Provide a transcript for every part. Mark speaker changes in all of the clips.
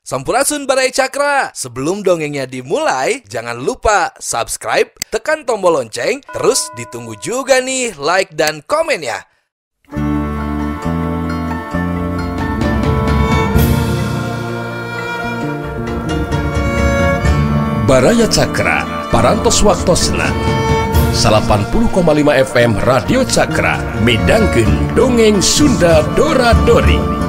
Speaker 1: Sampurasun Baraya Cakra. Sebelum dongengnya dimulai, jangan lupa subscribe, tekan tombol lonceng, terus ditunggu juga nih like dan komen ya.
Speaker 2: Baraya Cakra, Parantos Waktosna 80,5 FM Radio Cakra, midangkeun dongeng Sunda Dora Dori.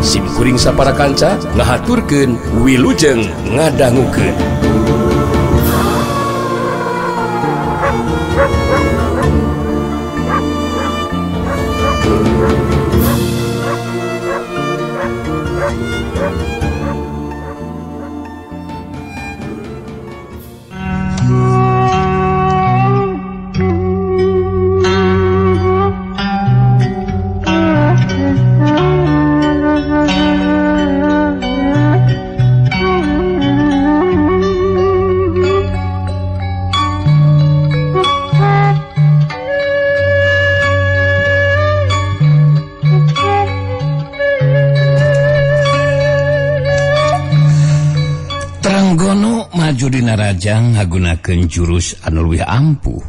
Speaker 2: Sim kuring sapara kanca ngahaturkeun wilujeng ngadangukeun.
Speaker 3: Dina rajang ngagunakeun jurus anu leuwih ampuh.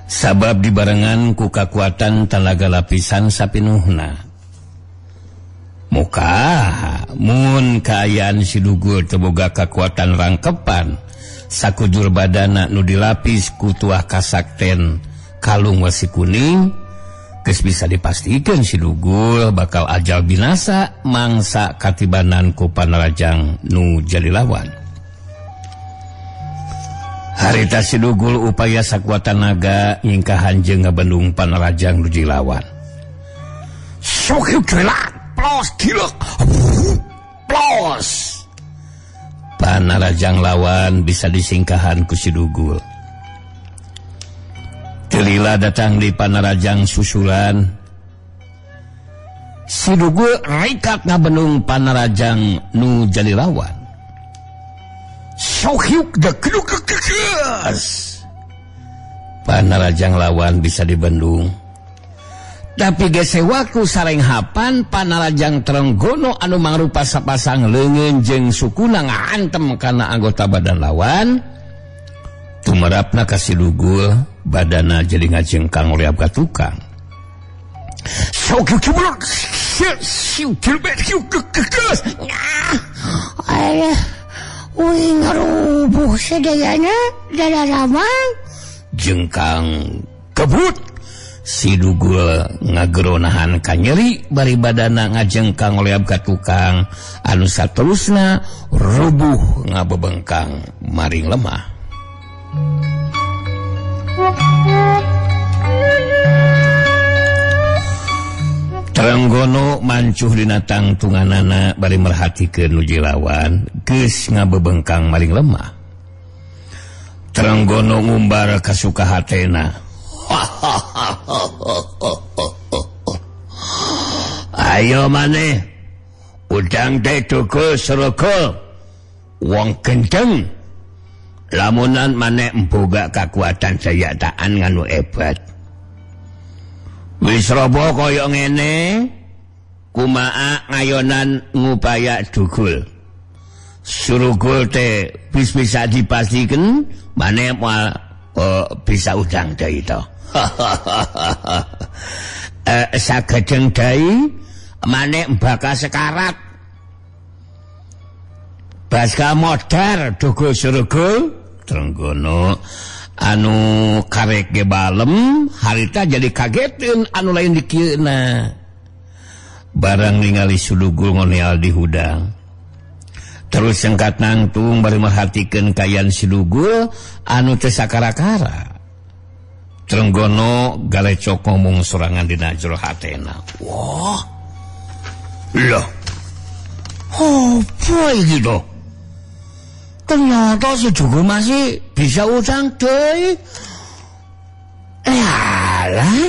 Speaker 3: Sabab dibarengan ku kakuatan talaga lapisan sapinuhna. Muka mun kaayaan si Dugul teu boga kakuatan rangkepan, sakujur badana nu dilapis ku tuah kasakten kalung wesi kuning, geus bisa dipastikeun si Dugul bakal ajal binasa mangsa katibanan ku panarajang nu jadi lawan. Harita si Dugul upaya sakuat tanaga nyingkahan jeung ngabendung panarajang nu jadi lawan. Sok gelak plos gilek plos. Panarajang lawan bisa disingkahan ku si Dugul. Telila datang di panarajang susulan. Si Dugul rekat ngabendung panarajang nu jadi lawan. Sohyuk dekrukekes. Panarajang lawan bisa dibendung. Tapi gesewaku sareng hapan panarajang Trenggono anu mangrupa sapasang leungeun jeung sukuna ngahantem kana anggota badan lawan. Tumerapna ka si Dugul badana jadi ngajengkang reab ka tukang. Sohyuk
Speaker 4: Wih ngarubuh sedayana dalamang
Speaker 3: jengkang kebut. Si Dugul ngagero nahan kanyeri bari badana ngajengkang oleab ka tukang anu saterusna rubuh ngabebengkang maring lemah. Trenggono mancuh dina tangtunganana bari merhatikeun nu jilawan geus ngabebengkang maring lemah. Trenggono ngumbar kasuka hatena. Ayo maneh udang teh Dugul surga wong gendeng lamunan maneh emboga kakuatan sayataan nganu hebat. Wis robo kaya ngene kumaa ngayonan ngupaya Dugul. Surugul teh wis bisa dipastikan maneh moal bisa udang deui to. Sagedeng deui maneh bakal sekarat. Baska modar Dugul Surugul. Trenggono anu karek ge balem harita jadi kagetin anu lain dikieuna. Barang ningali si Dugul ngoneal di hudang. Terus sengkat nangtung bari merhatikeun kayan si Dugul anu teu sakara-kara. Trenggono galecok ngomong sorangan dina jero hatena. Wah. Lah. Opo iki to? Ternyata si Dugul masih bisa utang deui. Alah.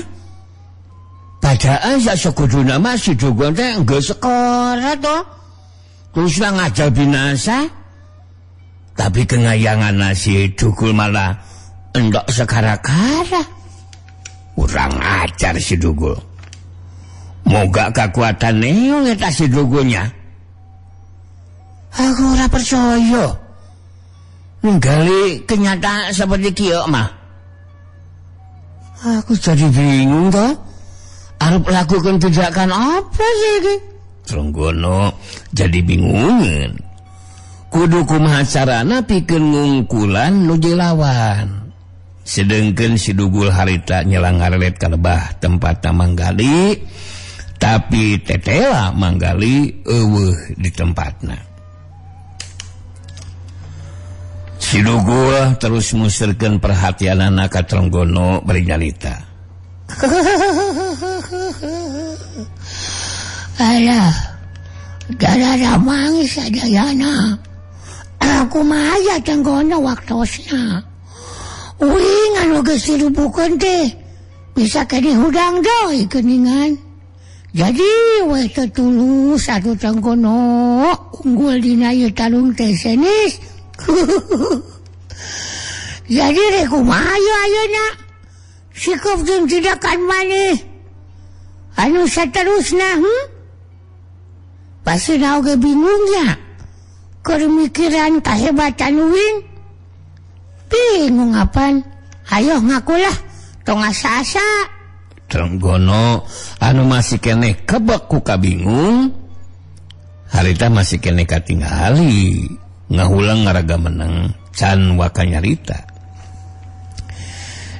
Speaker 3: Padahal sak sekuduna mah si Dugul teh geus sekolah to. Terus ngajal binasa. Tapi kengayangan si Dugul malah endok sekara-kara. Kurang ajar si Dugul. Moga kakuatan neong eta si dugunya. Aku ora percaya. Ninggali kenyataan seperti kieu mah. Aku jadi bingung toh. Arep lakukan tindakan apa sih iki? Trenggono jadi bingungan. Kudu kumaha carana pikeun ngungkulan nu dilawan. Sedengkeun si Dugul harita nyelang ngarelet ka lebah tempatna manggali, tapi tetela manggali eueuh di tempatna. Si Dugul terus muserkeun perhatianana ka Trenggono bari nyarita.
Speaker 4: Alah, gara-gara mangsa dayana. Aku mah aya Trenggono waktosna. Uing anu geus dirubuhkeun teh bisa keneh hudang deui geuningan. Jadi we teu tulus atuh Trenggono unggul dina ieu tarung teh senis. Jadi rek kumaha ayeuna? Sikap jeung tindakan maneh anu saterusna, Pasti oge bingungnya. Keur mikiran kahebatan uing. Bingung apaan? Ayo ngakulah, tong asa-asa.
Speaker 3: Trenggono anu masih keneh kebek ku kabingung. Harita masih keneh katingali. Ngahulang ngaraga menang can waka nyarita.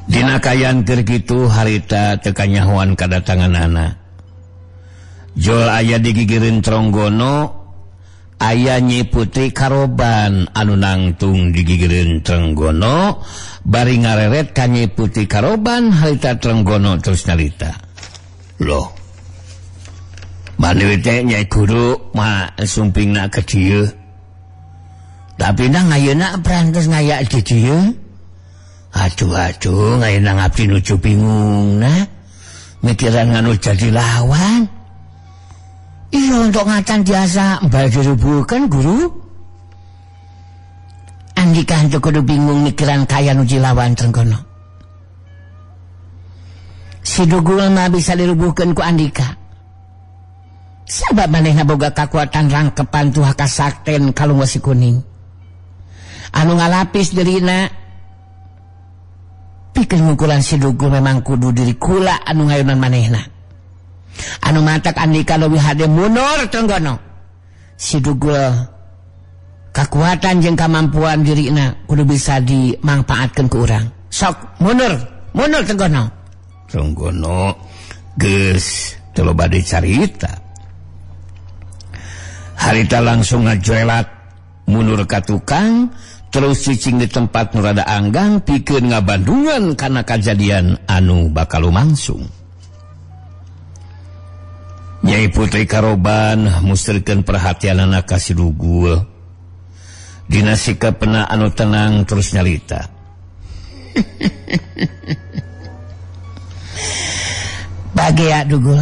Speaker 3: Dina kayan keur kitu harita teu kanyahoan kadatanganana. Jol aya digigireun Trenggono, aya Nyi Putri Karoban anu nangtung digigireun Trenggono, bari ngareret ka Nyi Putri Karoban harita Trenggono terus nyarita. Loh. Maneh teh Nyai Guru mah sumpingna ka dieu. Tapi nang ayeuna perantos ngaya di dieu. Aduh aduh ayeuna ngabdi nuju bingungna. Mikiran anu jadi lawan. Iya untuk ngacan biasa mbal dirubuhkan guru. Andika henteu kudu bingung mikiran kaya nuju lawan Trenggono. Si Dugul mah bisa dirubuhkeun ku Andika. Sabab manehna boga kakuatan rangkepan tuh kasakten kalung wesi kuning. Anu ngalapis dirina pikeun ngungkulan si Dugul memang kudu diri kula anu ngayunan manehna. Anu matak Andika leuwih hade mundur Trenggono. Si Dugul kakuatan jeung kamampuan dirina kudu bisa dimangpaatkeun ku urang. Sok mundur, mundur Trenggono.
Speaker 2: Trenggono geus teu loba dicarita. Harita langsung ngajoelat mundur ka tukang, terus cicing di tempat nu rada anggang pikeun ngabandungan kana kajadian anu bakal lumangsung. Nyai Putri Karoban musterkeun perhatianana ka si Dugul. Dina sikapna anu tenang terus nyarita.
Speaker 3: Bagea Dugul.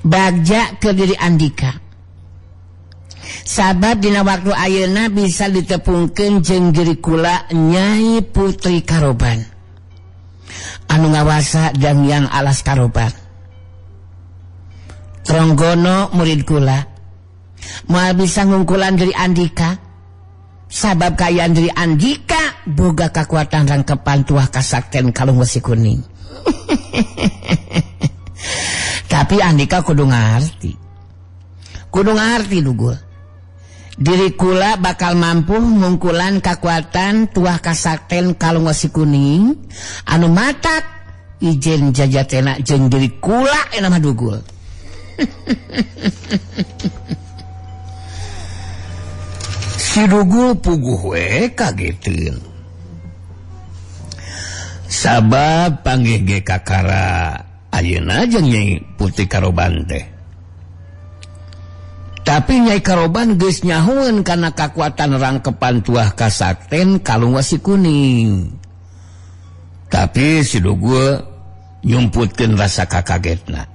Speaker 3: Bagja ke diri Andika. Sabab dina waktu ayeuna bisa ditepungkeun jeung diri kula Nyai Putri Karoban. Anu ngawasa Danghyang Alas Karoban. Trenggono murid kula moal bisa ngungkulan diri Andika. Sabab kaayaan diri Andika boga kakuatan rangkepan tuah kasakten kalung wesi kuning. Tapi Andika kudu ngarti. Kudu ngarti Dugul. Diri kula bakal mampu ngungkulan kakuatan tuah kasakten kalung wesi kuning anu matak ijen jajatena jeung diri kula eta mah Dugul.
Speaker 2: Si Dugul puguh we kageteun. Sabab panggih ge kakara ayeuna jeung Nyai Putri Karoban teh. Tapi Nyai Karoban geus nyahoeun kana kakuatan rangkepan tuah kasakten kalung wasi kuning. Tapi si Dugul nyumputkeun rasa kakagetna.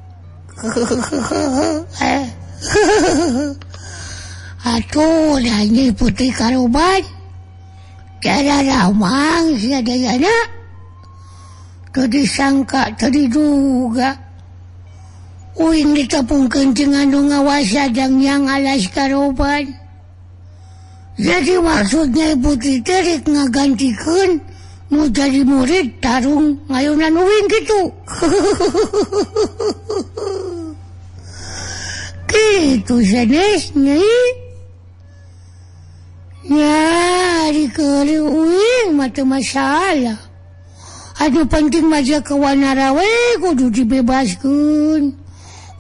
Speaker 4: Atuh Nyai Putri Karoban cara ramang sia dayana teu disangka teu diduga. Uing ditepungkeun jeung anu ngawasa Danghyang Alas Karoban. Jadi maksudnya Putri teh rek ngagantikeun nu jadi murid tarung ngayunan uing gitu. Gitu sanes nyai. Ya, dikeuli uing mah teu masalah. Anu penting mah Jaka Wanara we kudu dibebaskeun.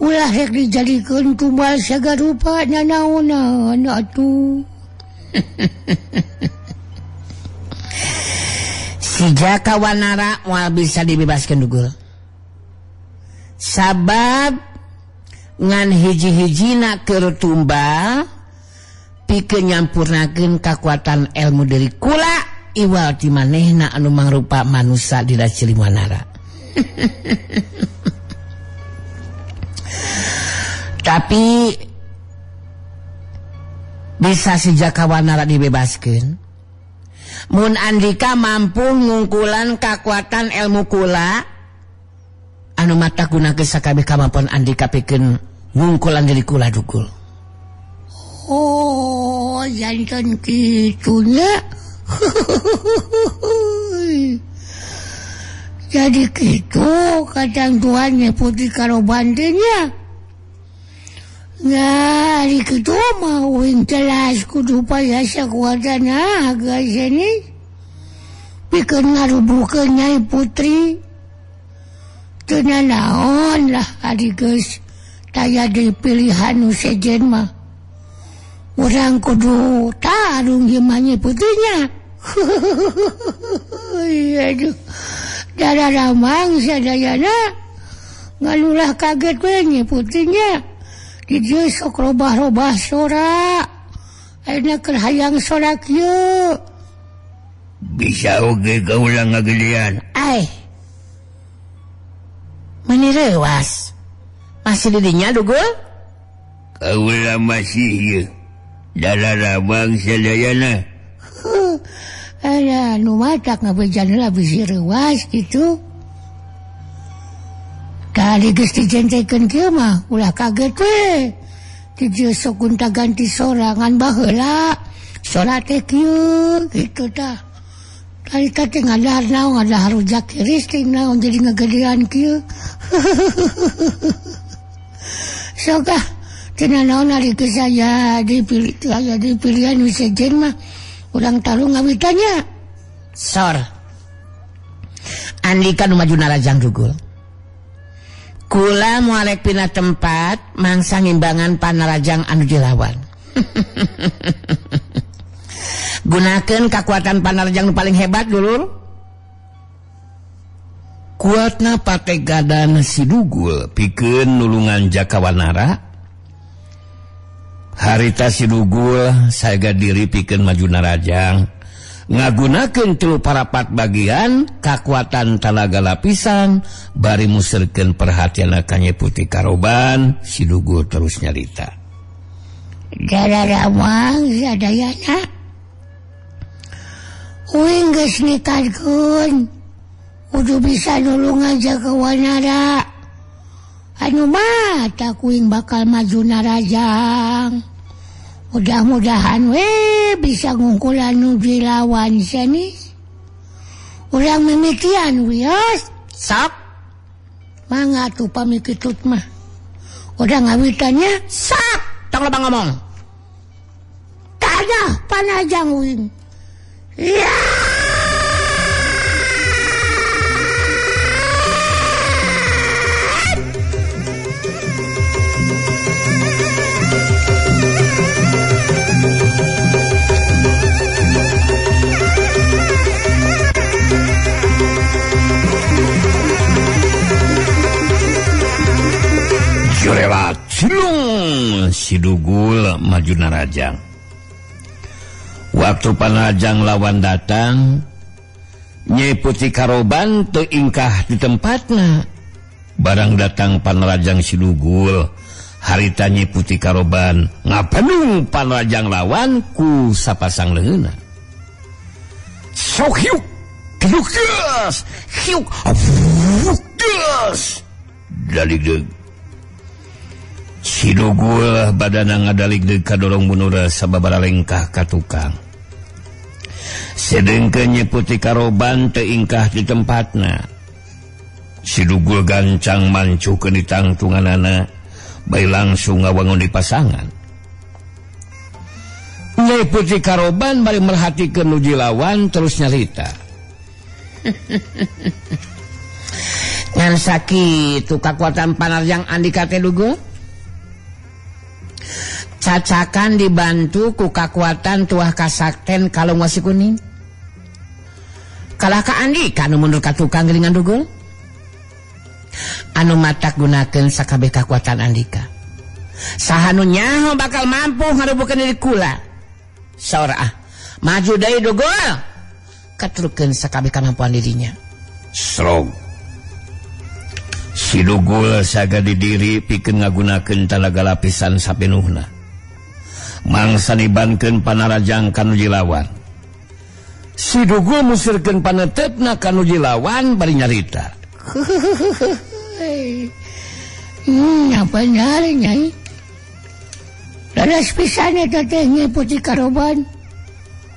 Speaker 4: Ulah rek dijadikeun tumbal sagarupa nanaonan atuh.
Speaker 3: Si Jaka Wanara moal bisa dibebaskeun dugul. Sabab ngan hiji-hijina keur tumbal pikeun nyampurnakeun kakuatan ilmu dari kula iwal ti manehna anu mangrupa manusa dina Cilim Wanara. Tapi bisa si Jaka Wanara dibebaskeun mun Andika mampu ngungkulan kakuatan ilmu kula anu mata gunakeun sakabeh kamampuan Andika pikeun ngungkulan diri kula dugul.
Speaker 4: Oh, jantan kitunya. Jadi gitu kadang tuannya Putri Karoban teh nya. Nah, di kitu mah uing jelas kudu payah sakuatan aga sini. Pikeun ngarubuhkeun Nyai Putri. Teu nanaon lah ari geus taya deui pilihan nu sejen mah. Urang kudu tarung ieu mah Nyai Putrinya. Aduh, dararamang sadayana ngalulah kaget we Nyai Putrinya. Di dieu sok robah-robah sora. Ayeuna keur hayang sora kieu.
Speaker 2: Bisa oge kaula ngagedean.
Speaker 3: Ai. Meni reuas. Masih di dinya dugul?
Speaker 2: Kaula masih ieu. Dararamang sadayana.
Speaker 4: Alah, nu matak ngabejan heula bisi reuas kitu. Kali geus dijentekeun kieu mah ulah kaget we. Di dieu sok gonta-ganti sorangan baheula. Sora teh kieu kitu tah. Harita teh ngadahar naon, ngadahar rujak kiris teh naon jadi ngegedean kieu. Sok ah, teu naon ari geus aya dipilih aya dipilihan nu sejen mah urang tarung ngawitannya.
Speaker 3: Sor. Andika nu maju narajang dugul. Kula mualek pina tempat mangsa ngimbangan panarajang anu dilawan. Gunakeun kakuatan panarajang nu paling hebat dulur.
Speaker 2: Kuatna pategadan si Dugul pikeun nulungan Jaka Wanara. Harita si Dugul saega diri pikeun maju narajang. Ngagunakeun tilu parapat bagian kakuatan talaga lapisan bari muserkeun perhatian ka Nyai Putri Karoban. Si Dugul terus nyarita.
Speaker 4: Dararamang sadayana uing geus nikahkeun kudu bisa nulungan Jaka Wanara. Anu mata kuing bakal maju narajang. Mudah-mudahan we bisa ngungkulan nu dilawan sanis. Urang mimitian wios.
Speaker 3: Sok.
Speaker 4: Mangga atuh pamikitut mah. Urang ngawitannya
Speaker 3: sok. Tong loba ngomong.
Speaker 4: Tadah panajang uing. Ya.
Speaker 2: Jurelat cilung si Dugul maju narajang. Waktu panarajang lawan datang, Nyai Putri Karoban teu ingkah di tempatna. Barang datang panarajang si Dugul, harita Nyai Putri Karoban ngapenung panarajang lawan ku sapasang leungeunna. Sok hiuk, geus, hiuk, geus. Daligdeug.
Speaker 3: Si Dugul badana ngadalig kadorong mundur sababara lengkah ka tukang. Sedengkeun Nyi Putri Karoban teu ingkah di tempatna. Si Dugul gancang mancukeun di tangtunganana bae langsung ngawangun di pasangan. Nyai Putri Karoban bari merhatikeun nu jilawan terus nyarita.
Speaker 2: Ngan sakitu kakuatan panarjang Andika teh Dugul. Cacakan dibantu ku kakuatan tuah kasakten kalung wasi kuning. Kalah ka Andika nu mundur ka tukang geuningan Dugul. Anu matak gunakeun sakabeh kakuatan Andika. Saha nu nyaho bakal mampu ngarubukeun diri kula. Saur ah, maju deui Dugul. Katrukeun sakabeh kamampuan dirinya.
Speaker 3: Srog. Si Dugul saga didiri pikeun ngagunakeun talaga lapisan sapenuhna. Mangsa nibankeun panarajang kanu jilawan. Si Dugul musirkeun paneutepna kanu jilawan bari nyarita.
Speaker 4: Apa nyari nyai? Dadas pisan eta teh Nyi Putri Karoban.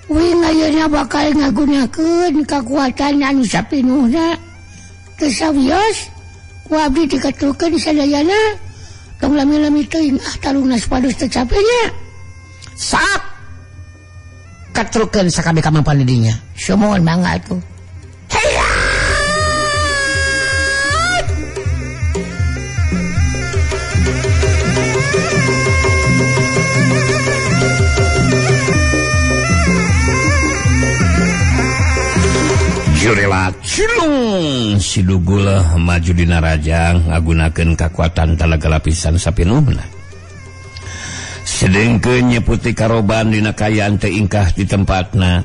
Speaker 4: Wing ayeuna bakal ngagunakeun kakuatan anu sapinuhna. Teu sawios ku abdi dikatukeun sadayana. Tong lami-lami teuing ah tarungna supados teu capek nya.
Speaker 2: Sak katrukeun sakabeh kamampuan didinya.
Speaker 4: Sumuhun mangga atuh.
Speaker 3: Jurela cilung si Dugul maju dina rajang ngagunakeun kakuatan talaga lapisan sapinuhna. Sedengkeun Nyi Putri Karoban dina kayaan teu ingkah di tempatna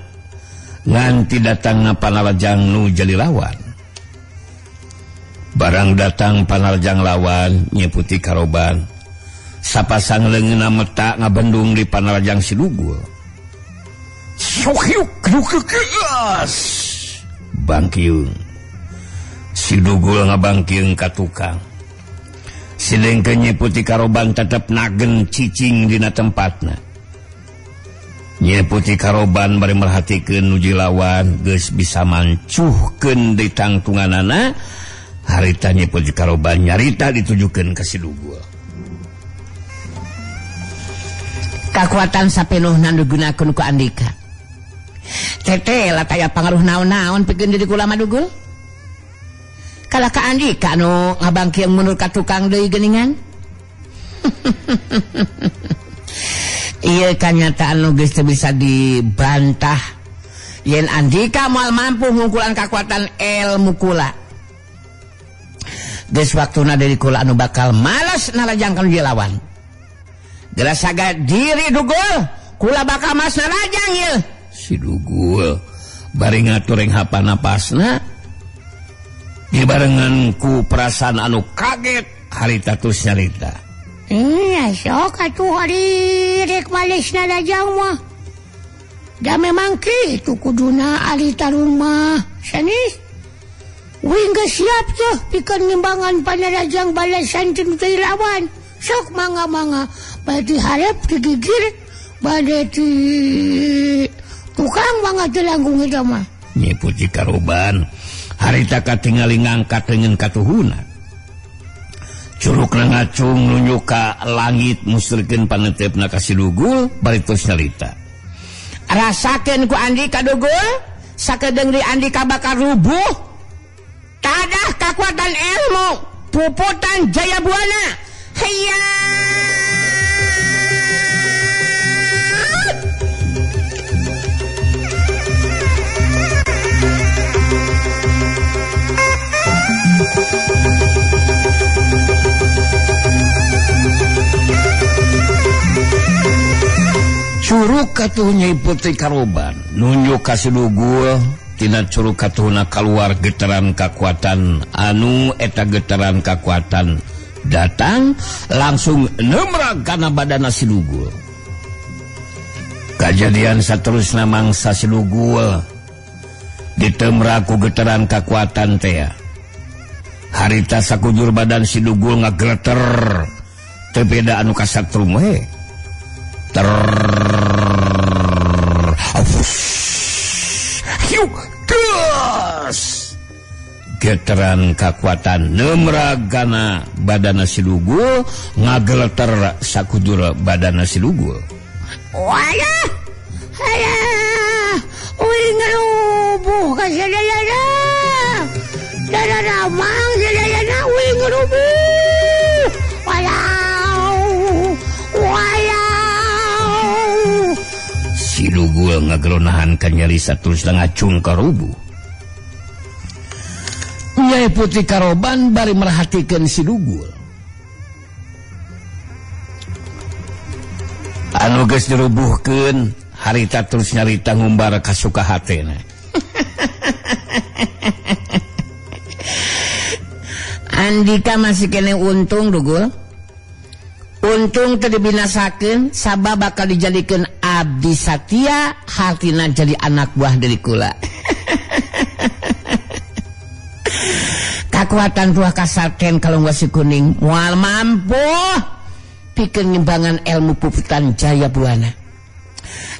Speaker 3: nganti datangna panarajang nu jadi lawan. Barang datang panarajang lawan Nyi Putri Karoban sapasang leungeunna meta ngabendung di panarajang si Dugul. Sohyuk nukekeas bangkiung. Si Dugul ngabangkiung ka tukang. Sedengkeun Nyi Putri Karoban tetep nagen cicing dina tempatna. Nyi Putri Karoban bari merhatikeun nu jilawan geus bisa mancuhkeun di tangtunganana. Harita Nyi Putri Karoban nyarita ditujukeun ka si Dugul.
Speaker 2: Kakuatan sapenuhna nu digunakeun ku Andika. Tete lah taya pangaruh naon-naon pikeun diri kula mah Dugul. Kalah ka Andika nu ngabangkiang mundur ka tukang deui geuningan. Ieu kanyataan nu geus teu bisa dibantah. Yen Andika moal mampu ngungkulan kakuatan ilmu kula. Geus waktuna diri kula anu bakal males narajang ka nu lawan. Gerasaga diri Dugul, kula bakal mas narajang ieu.
Speaker 3: Si Dugul bari ngatur hapan napasna dibarengan ku perasaan anu kaget harita terus nyarita.
Speaker 4: Iya sok atuh hari rek males narajang mah. Da memang kitu kuduna ari tarung mah. Sanes wing geus siap tuh pikeun ngimbangan panarajang balasan ti nu lawan. Sok mangga-mangga bade hareup digigir bade di tukang mangga teu langkung eta mah.
Speaker 3: Nyi Putri Karoban harita katingali ngangkat leungeun katuhuna. Curugna ngacung nunjuk ka langit musrikeun paneutepna ka si Dugul bari terus nyarita.
Speaker 2: Rasakeun ku Andika Dugul, sakedeung di Andika bakal rubuh. Tadah kakuatan ilmu puputan Jaya Buana. Hayya.
Speaker 3: Curug katuh Nyai Putri Karoban nunjuk ka si Dugul tina curug katuhna kaluar getaran kakuatan anu eta getaran kakuatan datang langsung nemrag kana badana si Dugul. Kajadian saterusna mangsa si Dugul ditemrag ku getaran kakuatan teh. Harita sakujur badan si Dugul ngagleter Teu beda anu kasatrum we. Ter hiuk gas. Geteran kakuatan nemragana badana si Dugul ngageleter sakujur badana si Dugul.
Speaker 4: Walah, alah, uing rubuh ka sadayana. Daramang sadayana uing rubuh. Walau, walau.
Speaker 3: Si Dugul ngagelonahan ka nyeri saterusna ngacung ka rubuh. Nyai Putri Karoban bari merhatikeun si Dugul. Anu geus dirubuhkeun harita terus nyarita ngumbar kasuka hatena.
Speaker 2: Andika masih kene untung Dugul. Untung teu dibinasakeun sabab bakal dijadikeun abdi satia hartina jadi anak buah dari kula. Kakuatan tuah kasaten kalung wasi kuning moal mampu pikeun ngimbangan ilmu puputan Jaya Buana.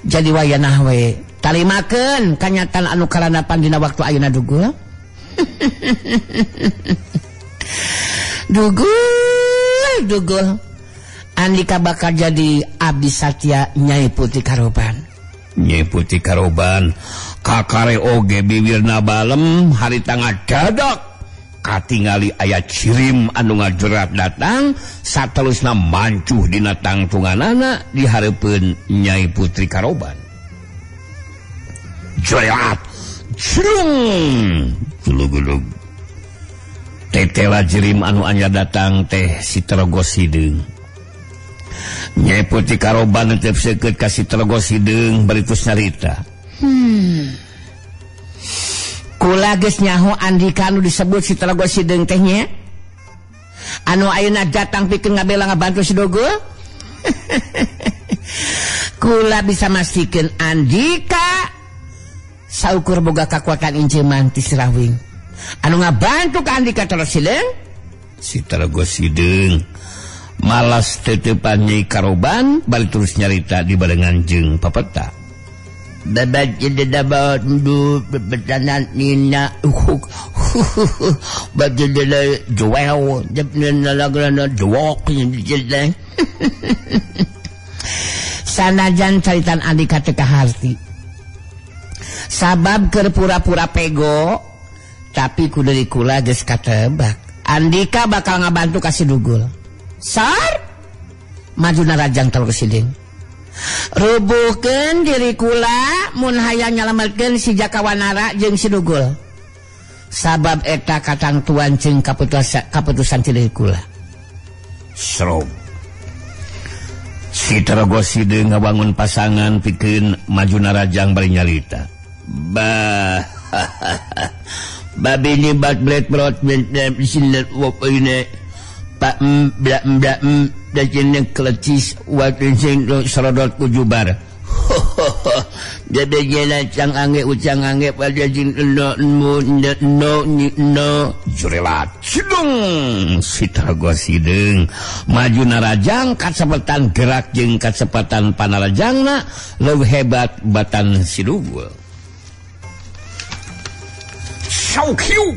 Speaker 2: Jadi wayanah we tarimakeun kanyataan anu karanapan dina waktu ayeuna Dugul. Dugul, Dugul. Andika bakal jadi abdi satya Nyai Putri Karoban.
Speaker 3: Nyai Putri Karoban kakare oge bibirna balem harita ngadadak katingali aya cirim anu ngajerat datang satelusna mancuh dina tangtunganana di hareupeun Nyai Putri Karoban. Jerat cirung gulug-gulug tetela jirim anu anyar datang teh si Terogo Sideung. Nyai Putri Karoban teu seukeut ka si Terogo Sideung bari tos nyarita.
Speaker 2: Kula geus nyaho Andika anu disebut si Terogo Sideung teh nya. Anu ayeuna datang pikeun ngabela ngabantu si Dugul. Kula bisa mastikeun Andika saukur boga kakuatan inceman ti Sirawing. Anu ngabantu ka Andika Terogo Sideung?
Speaker 3: Si Terogo Sideung malas tetepan Nyai Karoban bari terus nyarita di barengan jeung papeta.
Speaker 2: Babat dabat du betanan nina huk badela juwel jepna lagrana juwok jeleng. Sanajan caritan Andika teu kaharti. Sabab keur pura-pura pego tapi ku deui kula geus katebak. Andika bakal ngabantu ka si Dugul. Sar maju narajang Terogo Sideung. Rubuhkeun diri kula mun hayang nyalametkeun si Jaka Wanara jeung si Dugul. Sabab eta katangtuan jeung kaputusan ti kula.
Speaker 3: Srob. Si Terogo Sideung ngabangun pasangan pikeun maju narajang bari nyarita.
Speaker 2: Bah babi ni bat blet brot sinet wop ini pak bla bla dajene klecis waktu sing serodot kujubar. Jadi jela cang angge ucang angge pada jin no no no no
Speaker 3: jurelat sidung si Terogo Sideung maju narajang kacepetan gerak jeung kacepatan panarajangna leuwih hebat batan si Dugul. Saukiu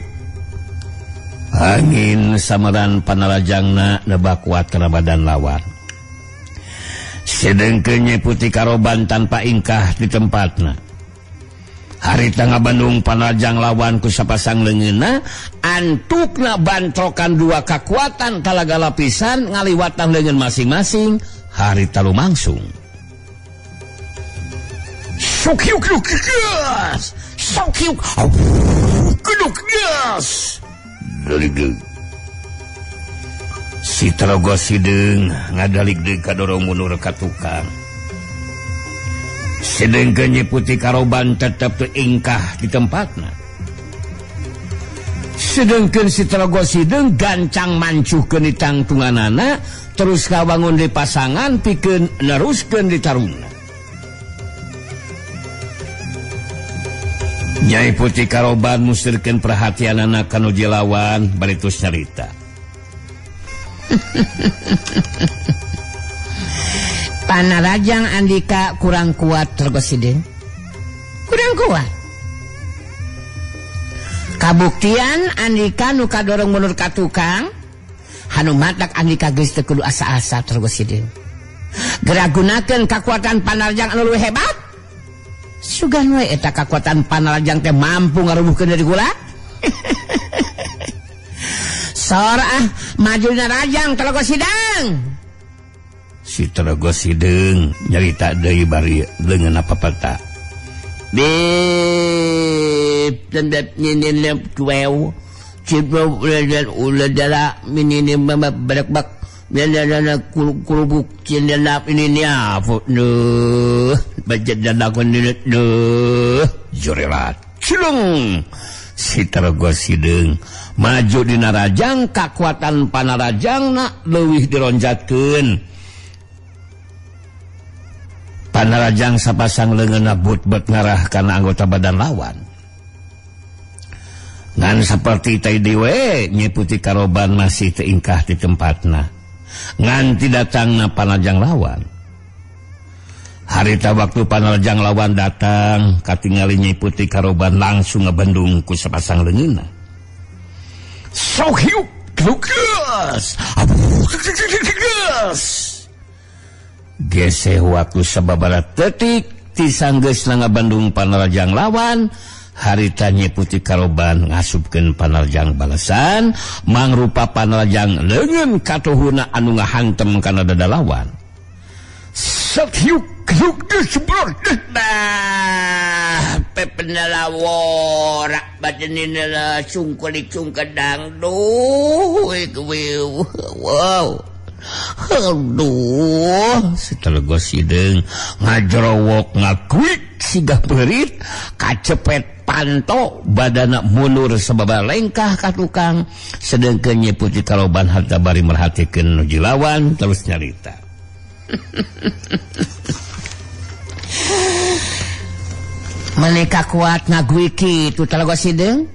Speaker 3: angin samaran panarajangna nebak kuat kana badan lawan. Sedengkeun Nyai Putri Karoban tanpa ingkah di tempatna. Harita ngabandung panarajang lawan ku sapasang leungeunna, antukna bantrokan dua kakuatan talaga lapisan ngaliwatan leungeun masing-masing, harita lumangsung. Sokiuk gas, sokiuk geduk gas. Si Terogo Sideung ngadalik deui kadorong mundur ka tukang. Sedengkeun Nyi Putri Karoban tetep teu ingkah di tempatna. Sedengkeun si Terogo Sideung gancang mancuhkeun di tangtunganana terus kawangun di pasangan pikeun neruskeun di tarungna. Nyai Putri Karoban musirkeun perhatianana ka nu lawan bari tos nyarita. Panarajang Andika kurang kuat Telaga Sideung. Kurang kuat. Kabuktian Andika nu kadorong mundur ka tukang, hanu matak Andika geus teu kudu asa-asa Telaga Sideung. Geura gunakeun kakuatan Panarajang anu leuwih hebat. Sugan we eta kakuatan Panarajang teh mampu ngarubuhkeun dari gula. Sora ah maju Narajang Telaga Sideung.
Speaker 2: Si Telaga Sideung nyarita deui bari leungeun papata.
Speaker 3: Bip tendep ninilep tuew cipro uledan uledala minini mama berekbak nana kurubuk cindelap ini nia nu bajet dan aku ninet nu
Speaker 2: jorelat cilung. Si Telaga Sideung maju dina rajang kakuatan panarajangna leuwih dironjatkeun. Panarajang sapasang leungeunna but-but ngarah kana anggota badan lawan. Ngan saperti tadi we Nyi Putih Karoban masih teingkah di tempatna. Nganti datangna Panarajang lawan. Harita waktu Panarajang lawan datang, katingali Nyi Putih Karoban langsung ngebendung ku sapasang leungeunna. Sok hiup lukas. Geseh waktu sababaraha detik ti sanggeusna ngabandung Panarajang lawan, harita Nyi Putih Karoban ngasupkeun Panarajang balasan, mangrupa Panarajang leungeun katuhuna anu ngahantem kana dada lawan. Set hiuk hiuk geus
Speaker 3: bah pepenalawora badenina sungkulik sungkedang duh wow. Aduh,
Speaker 2: si Telaga Sideung ngajrowok ngakuik siga beurit kacepet panto badana mundur sababa lengkah ka tukang, sedengkeun Nyi Putih Karoban harta bari merhatikeun nu jilawan terus nyarita.
Speaker 3: Maneka kuat ngaguik kitu Telaga Sideung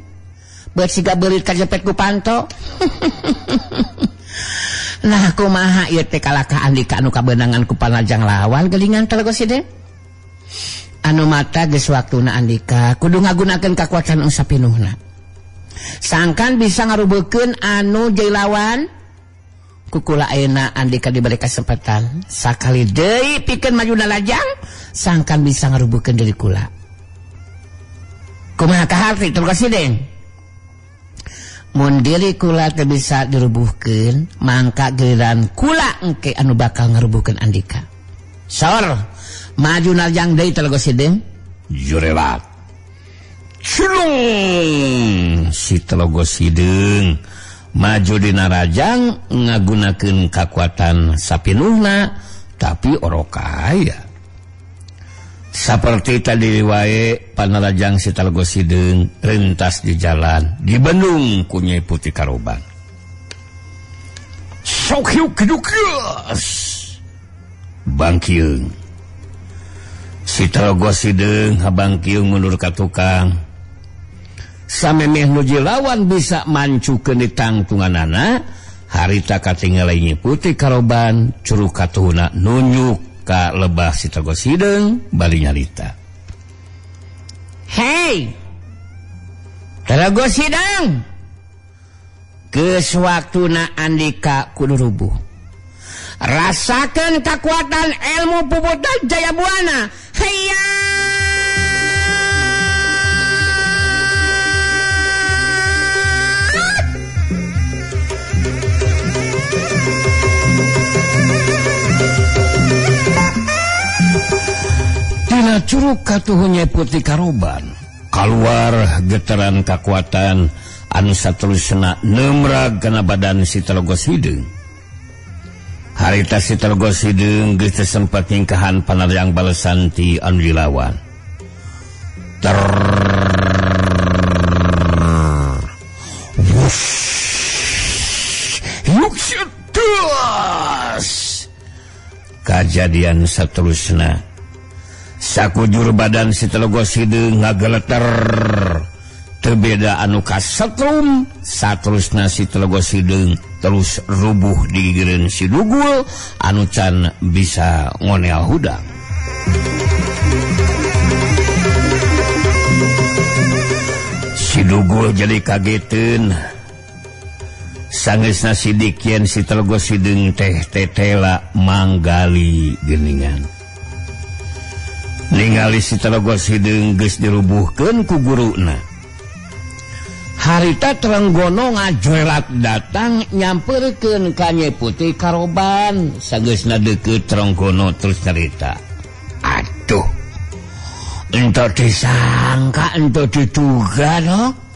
Speaker 3: beut siga beurit kacepet ku panto. Nah kumaha ieu teh kalakah Andika anu kabeunangan ku Panarajang lawan geulingan Telaga Sideung. Anu mata geus waktuna Andika kudu ngagunakeun kakuatan anu sapinuhna. Sangkan bisa ngarubekeun anu jadi lawan. Kukula ayeuna Andika diberi kesempatan sakali deui pikeun maju Narajang sangkan bisa ngarubekeun diri kula. Kumaha kaharti Telaga Sideung? Mun diri kula teu bisa dirubuhkeun, mangka giliran kula engke anu bakal ngarubuhkeun Andika. Sor, maju Narajang deui Telaga Sideung.
Speaker 2: Jurelat. Culung si Telaga Sideung maju dina rajang ngagunakeun kakuatan sapinuhna tapi orokaya. Saperti tadi wae Panarajang si Telaga Sideung rentas di jalan di Bandung ku Nyai Putih Karoban. Sok hiuk geus bangkiung. Si Telaga Sideung habangkiung mundur ka tukang. Samemeh nu jilawan bisa mancukeun di tangtunganana, harita katingali Nyi Putih Karoban curug katuhuna nunjuk ka lebah si Telaga Sideung bari nyarita.
Speaker 3: Hei, Telaga Sideung, geus waktuna Andika kudu rubuh. Rasakeun kakuatan ilmu puputan Jaya Buana. Hayya!
Speaker 2: Tina curug katuhu Nyai Putih Karoban kaluar getaran kakuatan anu saterusna nemrag kana badan si Telaga Sideung. Harita si Telaga Sideung geus teu sempat nyingkahan Panarajang balesan ti anu dilawan. Ter Kajadian saterusna sakujur badan si Telaga Sideung ngageleter teu beda anu kasetrum. Saterusna si Telaga Sideung
Speaker 3: Terus rubuh digigireun si Dugul anu can bisa ngonel hudang. Si Dugul jadi kageteun. Sangeusna sidik yen si Tlogo Sideung teh tetela manggali geuningan. Ningali si Tlogo Sideung geus dirubuhkeun ku guruna. Harita Trenggono ngajolat datang nyamperkeun ka Nyai Putri Karoban. Sageusna deukeut Trenggono terus carita. Aduh. Ento disangka, ento diduga no.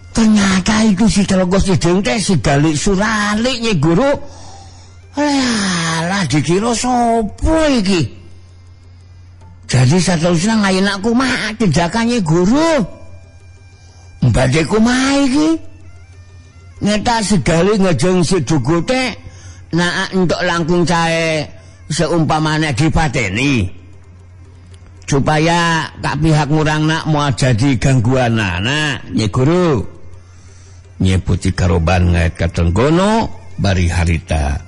Speaker 3: Ternyata itu si Tlogo Sideung teh si Galik Suralik Nyi Guru. Alah, dikira sapa iki? Jadi saterusna ngayeuna kumaha tindakan Nyi Guru? Badhe kumaha iki? Nyata segali ngejeng si Dugul teh naa entuk langkung cae seumpamane dipateni. Supaya kak pihak ngurang nak mau jadi gangguan anak Nyi Guru. Nyi Putri Karoban ngait ka Trenggono bari harita